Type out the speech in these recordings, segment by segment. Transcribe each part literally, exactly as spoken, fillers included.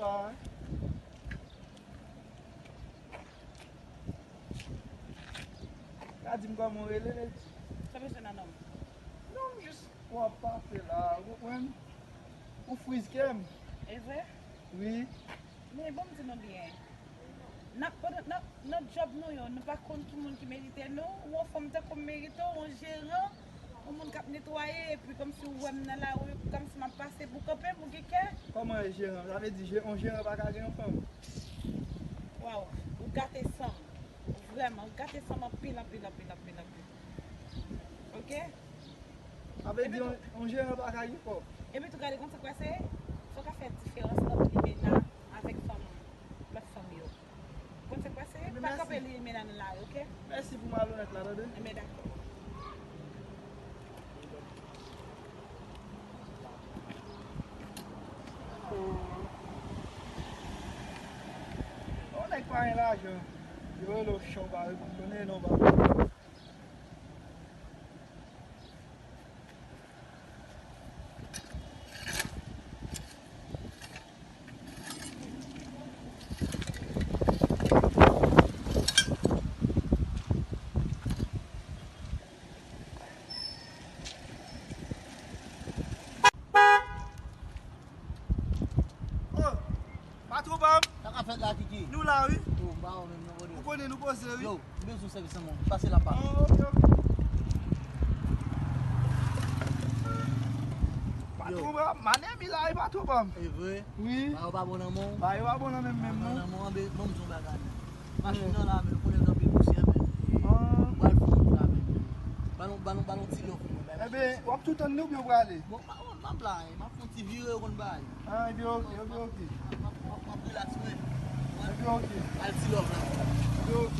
Ka di m kòman w rele, Lady? Sa bezwen nan nonm? Non, m jis wè w ap pase la, ou konprann? Ou friz kè m. E vre? Wi. Men bon, m di nou byen. N ap, nan, nan, nan djòb nou yo, nou pa konn ki moun ki merite nou. Ou yon fanm tankou m merite w, yon jeran, yon moun k ap netwaye, epi kòmsi ou wè m nan lari, kòmsi m ap pase pou kanpe m, ou gen kè. Kòman e jeran? Sa vle di je-, yon jeran pa ka gen yon fanm? Waw, ou gate san m. Vrèman, ou gate san m anpil, anpil, anpil, anpil, anpil. Oke? Sa vle di yon, yon jeran pa ka gen kòb. Epi tou gade, konn sa k pase? Fò w ka fè diferans ant limena avèk fanm, lòt fanm yo. Konn sa k pase? Pa kanpe limena nan lari, oke? Mèsi pou malonèt la, tande? Enben, dakò. Yon nèg pa gen lajan, yo rele w chan, w pa reponn, konnen non, papa. Oh, patwon pa m. Sa k ap fèt la, Kiki? Nou la, wi. Yo, m pa wè w menm non, brother. Ou konnen nou poze, wi. Yo, m bezwen sèvis an mwen. Pase la pa. Oh, ok, ok. Patwon pa m, manèm la, wi, patwon pa m. E vre? Wi. Ba yo pa bon nan men w? Ba yo pa bon nan men m menm, non. Nan men w, anben, ban m di w yon bagay, men. Machin nan la, men, ou konnen l kanpe pousyè, men. Ah. Mwen pral fè wout la, men. Ba nou, ba nou, ba nou ti lòf, mwen, bay. Enben, w ap tou tann li oubyen w prale? Bon, pa, pa, pa blayi, m ap fè yon ti vire, ou konn bagay. Ah, ebyen, ok, ebyen, ok. M ap, m ap, m ap rilaks, mwen. Ebyen, ok. Al ti lòf la. Ebyen, ok.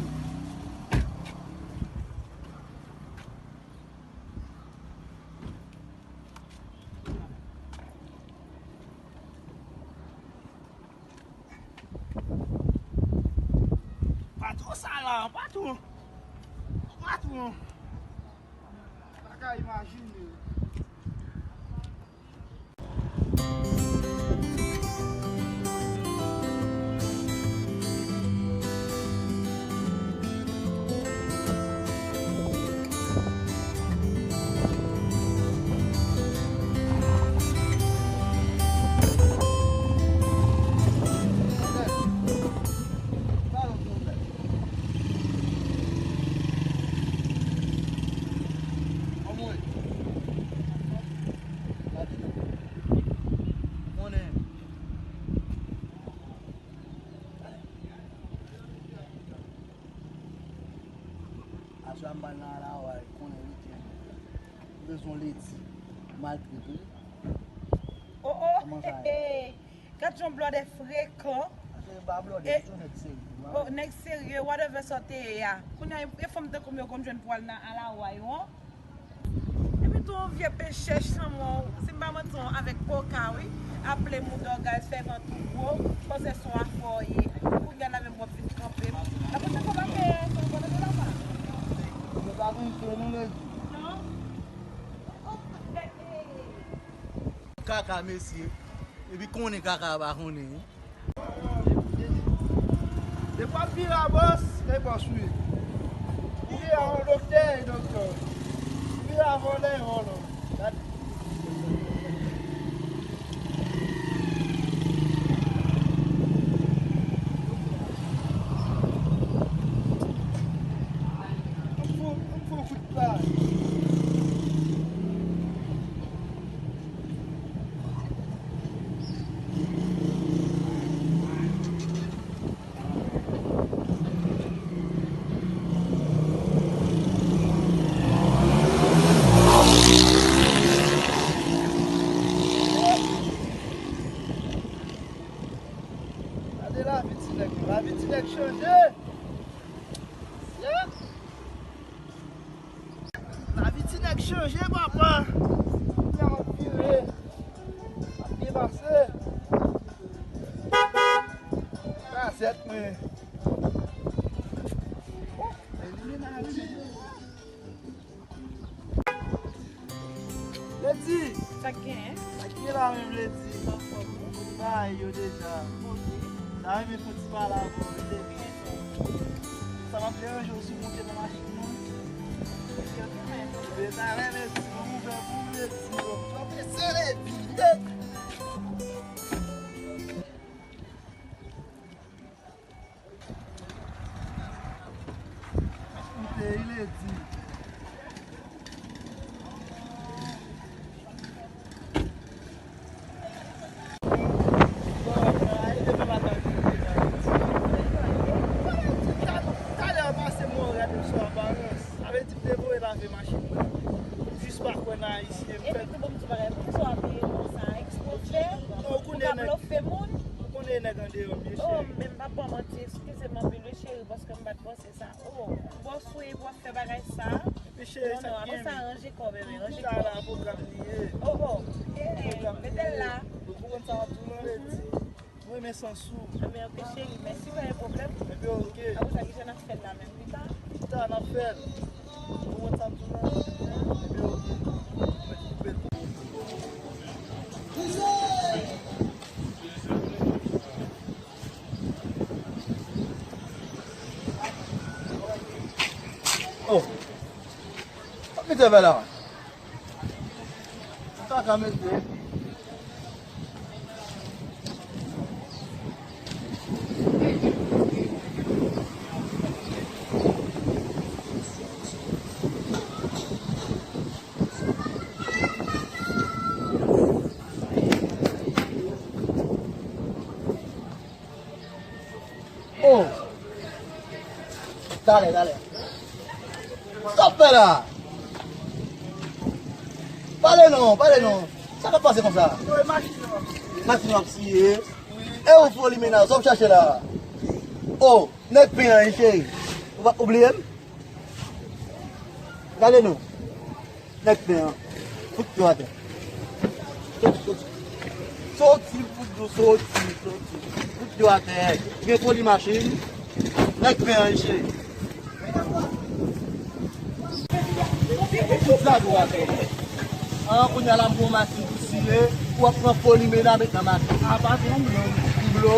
Patwon sa la, patwon. Patwon. Pa ka imajine. Aswè a m pral nan Alaway, konnen wikenn. M bezwen ledi. M al trip, wi. Oh, oh, kòman sa ye? Gad yon blòdè frekan. Ase pa blòdè, se yon nèg serye, wi. Oh, nèg serye, whatever sa w te ye a. Kounye a, e fanm tankou m yo konn jwenn pou al nan Alaway, wi. Epi tou yon vye pechè chanmò, si m pa manti w, avèk koka, wi. Aple moudògay, fè van tou gwo, panse se yon afè w ye. Kounye a la menm w ap vin kanpe m. Apre sa, fò pa peye, fò pa peye la, pa. Mwen pa konn fè non, Lady. Non? Kaka, mesye. Epi konnen kaka pa konnen. Depi w ap vire a bòs, e bòs ou ye. Vire a yon doktè, e doktè. Vire a vòlè, e vòlè. Gade. M fou, m fou kout pa. Gade lavi ti nèg yo, lavi ti nèg chanje. Lavi ti nèg chanje, papa. Kounye a m ap vire. M ap byen pase. Kazèt mwen. Bon, men li mennen a li. Lady! Sa k genyen? Sa k gen la menm, Lady? Anfòm, wi. Bay yo deja. Ok. Sa renmen fè ti pale avè w, Lady. Sa m ap deranje w si w monte nan machin nan? Yo kanmenm. Ebyen, talè, Lady, ban m ouvè pou w, Lady. Yo, yo, se Lady, Lady. Koute, li Lady. Talè a pase mwen gade m sou aparans. Sa vle di m te voye lave machin nan. Jis pa kwè nan Ayisyen. Epi tou bon m ti bagay. Poukisa w abiye konsa? Eksprè w fè? Non, ou konnen nèg. Ou ka blofe moun? Ou konnen nèg andeyò m ye, cheri. Oh, men m p ap ba w manti, eskize m anpil wi, cheri, paske m pa t panse sa. Oh, bòs ou ye pou w ap fè bagay sa? Epi cheri, sa k gen? Non, non, apre sa, ranje kò w, bebe, ranje kò w. Sa la, pwogram li ye. Oh, oh, yeah, mete l la. Ou konprann sa m ap di w lan, Lady? Mwen renmen sans ou. Ebyen, ok, cheri, mèsi, pa gen pwoblèm. Ebyen, ok. Apre sa, kijan n ap fè l la menm, pita? Pita, n ap fè l. Ou konprann sa m di w lan? Ebyen, ok. Mwen koupe l. Oh. Sa pita fè la? Ou ta ka mete. Oh! Talè, talè. Sa w ap fè la? Pale non, pale non. Sa k ap pase konsa? Machin w ap siye. E ou foli mennaj, sa w ap chache la? Oh, nèg pen an, wi, cheri. Ou pa, ou bliye m? Gade non. Nèg pen an. Fout yo atè. Soti, soti. Soti, fout yo, soti, soti. Fout yo atè. Gen foli machin. Nèg pen an, cheri. Fout zago atè. An, kounye a la m pran machin pou siye. Ou ap pran foli mennaj met nan machin. A, pa pran blo. Blo.